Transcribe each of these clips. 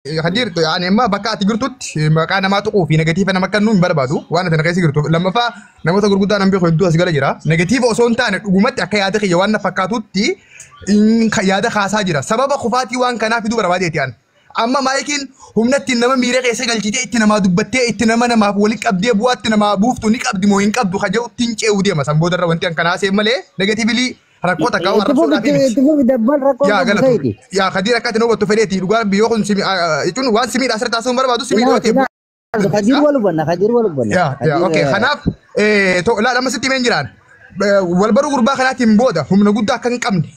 Hadir ani amma bakka ati jirtutti maqaa namaa tuquu fi negatiiva nama kennuu hin barbaadu waan ati na keessa jirtu. Lammaffaa, namoota gurguddaa nan beeku hedduu as gala jira. Negatiiva osoo hin taane, dhugumatti akka yaada kiyya waan na fakkaatutti yaada kaasaa jira. Sababa kufaatii waan kanaa fiduu barbaadeeti an. Amma maayikiin humna ittiin nama miira keessa galchitee, itti namaa dubbattee, itti nama namaaf walitti qabdee bu'aatti namaa buuftu ni qabdi moo hin qabdu kaja'utti hin ce'uu deema. San boodarra wanti an kanaa seen malee negatively rakkoo takka Itti fufi. Arrabsuudhaaf miti. Itti fufi, dabbal rakkoon Yaa qabu galatu. sayidi. Yaa Kadir, akka ati nu hubattu fedheeti. Dhugaa biyyoo kun simi jechuun waan simiidha asirratti haasa'uun barbaadu simii Ilaa yoo ta'e. Ilaa Kadir wal hubanna, Kadir wal hubanna. Yaa okay. Kadir Kanaaf laa amma sitti himeen jiraan. Wal baruu gurbaa kanaatiin booda humna guddaa akka hin qabne,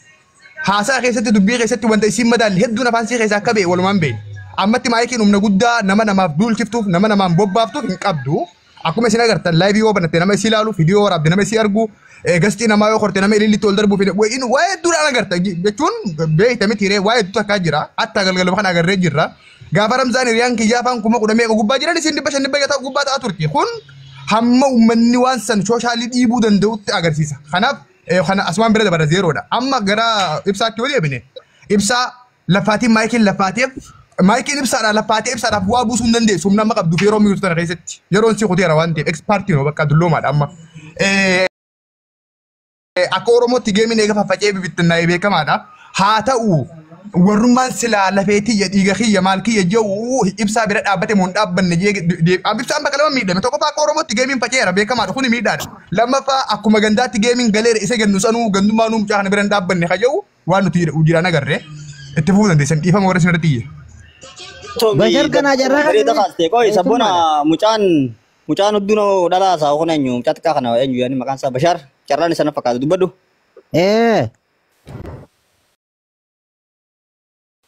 haasaa keessatti, dubbii keessatti wanta isiin madaalle hedduun afaan sii keessaa akka ba'e walumaan beekne. Ammatti maayikiin humna guddaa nama namaaf duulchiftuuf, nama namaan bobbaaftuuf hin qabdu. Akkuma isin agartan, live yoo banatte nama isii ilaalu, viidiyoo waraabde nama isii argu, gastii namaa yoo korte nama ilillitti ol darbuuf waa hedduudhaan agarta jechuun beekta miti ree? Waa hedduu takkaa jira. Hatta galgaluma kana agarree jirra. Gaafa Ramzaan hiriyaan kiyyaa afaan 10,000 meeqa gubbaa jiran, isin 500 500 gubbaa ta'aa turti. Kun hamma uummanni waan san social dhiibuu danda'utti agarsiisa. Kanaaf kana asumaan bira dabara, zeeroodha. Amma gara ibsaatti yoo deebine, ibsaa lafaatiin maayikiin lafaateef, maayikiin ibsaadhaan lafaatee ibsaadhaaf bu'aa buusuu hin dandeessu humna amma qabduuf yeroo miidhu tana keessatti. Yeroon si kuteera waan ta'eef ekspaartiin hoo bakka dulloomaadha amma. Akka Oromootti gameiin eega faffacee bibittinnaa'ee beekamaadha. Haa ta'u, warrummaan silaa lafee tiyya, dhiiga kiyya, maal kiyya jiru ibsaa bira dhaabbate moo hin dhaabbanne jee ibsaan bakka lama miidhame. Tokkoffaa, akka Oromootti gameiin faceera beekamaadha, kuni miidhaadha. Lammaffaa, akkuma gandaatti gameiin galeera, isa gannu sanuu gandummaa nuu mucaa kana bira hin dhaabbanne kaja'u waan nuti jiraan agarree itti fufuu dandeessan. Dhiifama warra isin irratti iyye. Bashar kanaa jarraa Bareeda kan kaaste qoy sabbona mucaan hudduu dhalaa isaa kun eenyu? Mucaa xiqqaa kana eenyu yaani maqaan isaa? Bashar carraan isa na fakkaata, dubbadhu.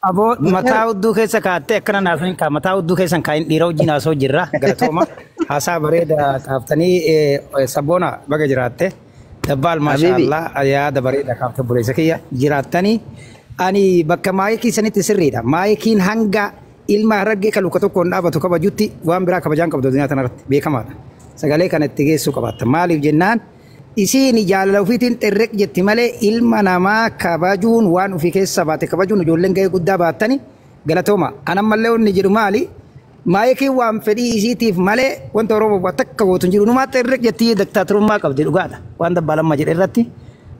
Aboo Bashar mataa hudduu keessa kaattee akkana naasoo kaa mataa hudduu keessan kaayin dhiira wajjin haasoo jirra, galatooma. Haasaa bareeda kaaftanii, sabboona baga jiraatte. Dabbaal maasha Habibi. Allah, yaada bareeda kaafte, buleessa kiyya jiraattanii. Ani bakka maayikii sanitti sirriidha. Maayikiin hanga ilma harargee kan luka tokkoon dhaabatu kabajutti waan biraa kabajaan qabdu addunyaa tanarratti beekamaadha. Sagalee kana itti geessuu qabaatta. Maaliif jennaan, isiin jaalala ofiitiin xerreq jetti malee ilma namaa kabajuun waan ofii keessa baate kabajuun ijoolleen gahee guddaa baattani, galatooma. Anammallee wanni jedhu maali? Maayikiin waan fedhii isiitiif malee wanta Oromoo waa takka gootu hin jiru. Numaa xerreq jetti, daktaaturummaa qabdi, dhugaadha. Waan dabbaalamma jedhe irratti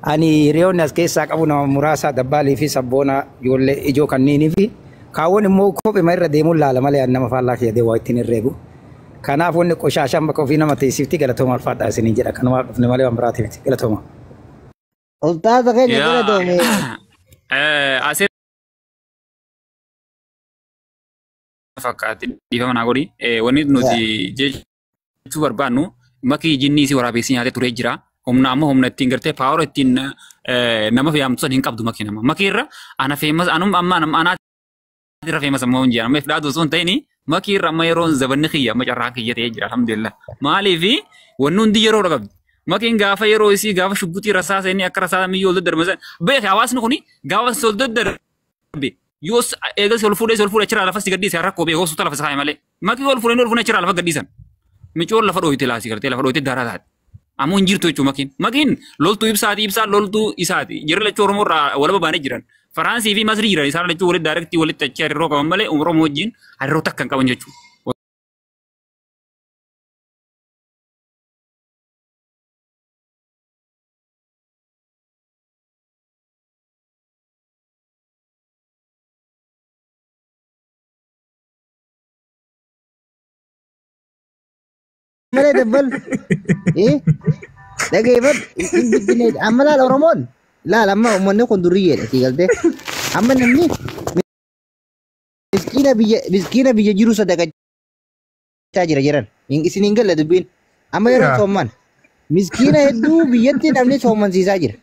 ani hiriyoonni as keessaa qabu nama muraasa, dabbaalii fi sabboona ijoollee ijoo kanniinii fi kaawwan immoo kophema irra deemuun laala malee ani nama faallaa kiyya deemu waa ittiin herreegu. Kanaaf wanni qoshaashaan bakka ofii nama teessifti, galatooma, alfaadhaa isiniin jedha. Kanumaaf dhufne malee waan biraatiif miti. Galatooma. Ustaaza keenya Yaa galatoome. Asirra fakkaatti, dhiifama naa godhi. Wanni nuti jechuu barbaannu, makii jinnii si waraabessi nyaatee turee jira. Humna ammoo humna ittiin gartee power ittiin nama yaamtu san hin qabdu makii nama. Makii irra ana famous anum amma anaa irra famous ammoo hin jiran. Amma if dhaadu osoo hin ta'in, makii irra amma yeroon zabanni kiyya amma carraan kiyya ta'ee jira, alhamdulillah. Maaliif, wanni hundi yeroo qabdi. Makiin gaafa yeroo isii gaafa shugguxii rasaasa inni akka rasaasa miyyoo ol daddarbe san beeke. Hawaasni kuni gaafa si ol daddarbe yoo eegas ol fuudhee achirraa lafa si gadhiise, rakkoo beeku osoo lafa si kaa'e malee. Makii ol fuudhee achirraa lafa gadhiisan. Micoon lafa dhooyte laasii gartee lafa dhooyte daaraa taate. Ammoo hin jirtu jechuudha makiin. Makiin loltuu ibsaati, ibsaan loltuu isaati. Jarri lachuu Oromoo irraa walaba baanee jiran. Faraansii fi Masrii jiran, isaan lachuu walitti direct walitti achi hariiroo qaban malee Oromoo wajjin hariiroo takka hin qaban jechuudha. Malee dabbal. Dhageeffadhu, hin biddine amma. Laal, Oromoon laal, amma uummanni kun duriyyeedha, sii galtee? Amma namni miskiina biyya, miskiina biyya jiru sadaqachaa jira jiran. Isin hin galle dubbiin. Amma yeroo soomman miskiina hedduu biyyatti namni soommansiisaa jira.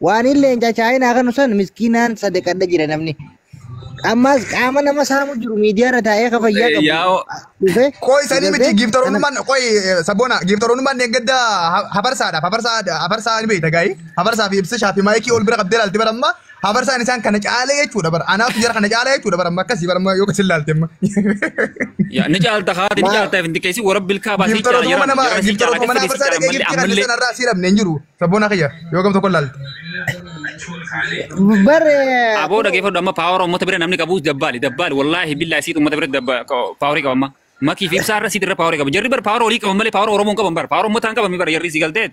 Waan illee chaayinaa kanu san miskiinaan sadaqadha jira namni. Ammas qaama nama saamu jiru miidiyaa irra taa'ee ka fayyaa qabu Yaa'oo dhufe. Qoy sanii miti. Galtee giiftaroonummaan qoy sabboona giiftaroonummaan deeggadda hafarsaadhaaf hafarsaa ni beekta gaa'ii hafarsaa fi ibsishaa fi maayikii ol bira qabdee laalti bara amma hafarsaan isaan kana caalee jechuudha bara anaatu jara kana caalee jechuudha bara amma akkasii bara amma yoo kasin laalte amma. Yaa ni caalta haati ni caalta finti keessi warra bilkaa baasii caala Giiftarootuma jiran nama jara si caala giiftarootuma mana akka fedhe si hafarsaa caala dhaqee ammallee giiftii kan ammallee sanarraa asii dhabne hin jiru, sabboona kiyya, yoo gam tokko laalte. Bar Aboo dhageeffadhu amma paawara uummata bira namni qabu dabbaali dabbaali wallaahi billaa isiit uummata bira paawarii qaba amma. Makii fi ibsaa irra isiit irra paawarii qaba. Jarri bar paawara olii qaban malee paawara Oromoon qaban bar paawara uummataan qaban bar jarri isii galtee.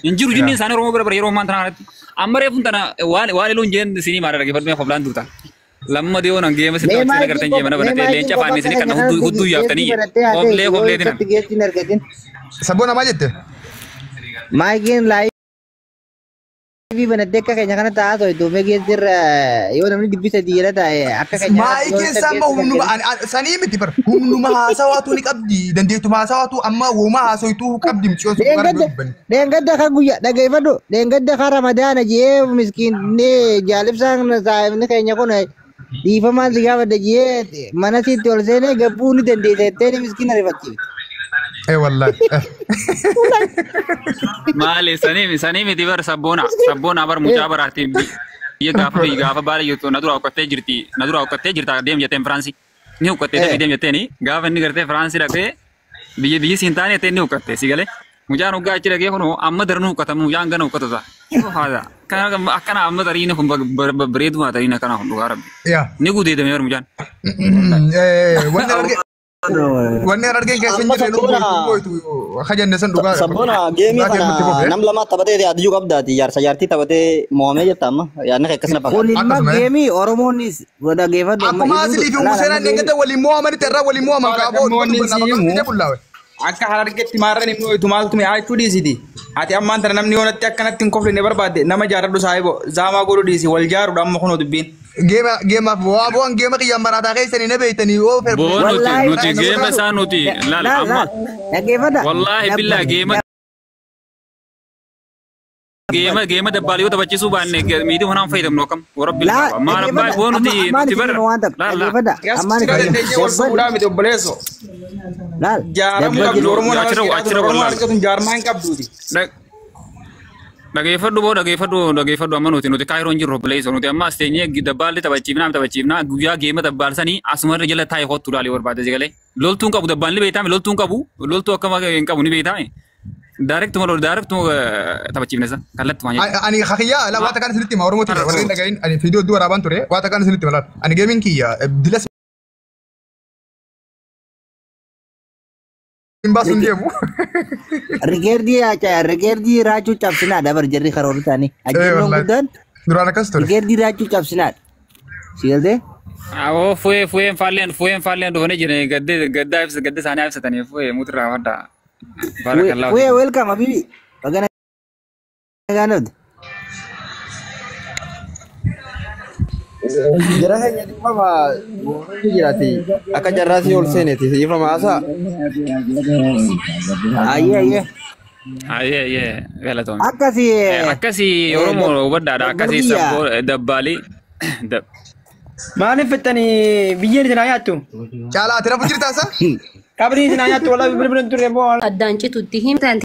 Hin jiru jinni isaanii Oromoo bira bar yeroo ammaan tana kanatti. Amma reefuun tana waan eluun jeen isinii maara dhageeffadhu mee qoflaan turta. Lamma dhiyoo nan geema sitti Mee wajjin agartan jee mana banatee leenca faanni isinii kana hudduu yaaftanii qoblee qoblee dinan. Geessin argatin. Sabboon namaa jette? Maayikiin laayivii banattee akka keenya kana taa'aa to'atu mee geessirra yoo namni dubbisa diira taa'e akka keenya Maayikiin sama humnuma sanii miti bar humnuma haasawaatu ni qabdi dandeettuma haasawaatu amma wooma haasoituu qabdi muciyoo sun gara dubbanni. Dheengadda kan guyyaa dhageeffadhu dheengadda kan ramadaana jee miskiinni jaalibsaan saayibni keenya kun dhiifamaan si gaafadha jee mana sitti ol seenee gabbuu ni dandeessa jettee miskiin ariifachiifte. Eh wallahi. Maali sanii miti bar sabboona sabboona bar mucaa baraati biyya gaafa biyya gaafa baala jirtu na dura hukkattee jirti na dura hukkattee jirta deem jetteen Firaansii ni hukkattee dafii deem jetteeni gaafa inni gartee Firaansii dhaqee biyya biyyi siin taane jettee ni hukkatte si galee mucaan hoggaa achi dhaqee kunoo amma daranuu hukkatamu mucaan gana hukkatu ta'a. Haadha akkana amma tariin kun bareeduma tariin akkana kun dhugaa rabbi Yaa. ni gudeedame bar mucaan. Wanni harargeen keessa hin Amma jirre sabboona kajanne san dhugaa. Sabboona geemii kana nam lama taphatee adiyyuu qabdaati jaarsa jaartii taphatee mo'amee jirta amma yaadni kee akkasina fakkaata. Kun ilma Akkasuma, eh. geemii Oromoonis dhageeffadhu amma Akkuma asilii fi Museenaan dheengadda waliin mo'amanitti irraa waliin mo'aman kaaboo Namoonni dubbannaa si bakka himu fidee bullaawe. akka harargetti maarreen immoo itu maaltu mi'aachuu dhiisiti. Ati ammaan tana namni yoonatti akkanatti hin kofline barbaadde nama jaaradhu saahibo zaamaa godhu dhiisi wal jaaruudha amma kunoo dubbiin. Geema geemaaf waa bu'aan geema kiyyaan maraataa keessanii na beeytanii yoo fedhe. Boo nuti Wallaahi nuti geema isaa nuti laal amma dhageeffadha. wallaahi billaa geema geema geema dabbaalii yoo taphachiisuu baanne miidhuu kanaan fayyadamnu akkam warabbi Laa maal abbaa boo nuti nuti bara waan takka laal laal dhageeffadha. Ammaan Gaas dandeenyee wal fuudhaa miti obboleesso. laal Jaaramuu qabdu Oromoon Achirra achirra Oromoon wallaal. argatu jaarmaa hin qabduuti. Dhageeffadhu boo dhageeffadhu dhageeffadhu amma nuti nuti kaayiroo hin jirru obboleessa nuti amma as teenyee dabbaalli taphachiifnaa taphachiifnaa guyyaa geema dabbaalsanii asumarra jala taa'ee kottu laalee barbaade si galee loltuun qabu dabbaalli beektaame loltuun qabu loltuu akkama hin qabu ni beektaame daarektuma daarektuma taphachiifne isa kallattumaan jechuudha. Ani kakiyyaa la waata kan isinitti hima Oromoo ture warreen dhagahin ani fiidiyoo hedduu waraabaan ture waata kan isinitti hima laal ani geemiin kiyya dilas hin baasu hin deemu. Rigeerdii rigeerdii raachuu cabsinaadha bar jarri karoora isaanii. Ajjeeroon wallahi. guddaan Duraan akkas ture. rigeerdii raachuu cabsinaadha. Si galtee? Awoo fu'ee fu'een faalleen fu'een faalleen dhufanii jiran gaddee gaddaa ibsa gadda isaanii ibsatanii fu'ee mutirraa madda. Baarakallaa. Wee welcome habibi. Bagana gaanot. Jara keenya dhiifama goorri jiraati. Akka jarraasii ol seeneeti. Dhiifama haasaa. Ayyee ayyee. Ayyee ayyee galatoomne. Akkasi Akkasii Oromoo hubadhaadha akkasii sabboo dabbaalii. Maaliif fittanii biyyeen isin haa nyaattu? Caalaa ati rafu jirtaa isa? Qabriin isin haa nyaattu wallaahi bilbilan turre moo addaan citutti himtan.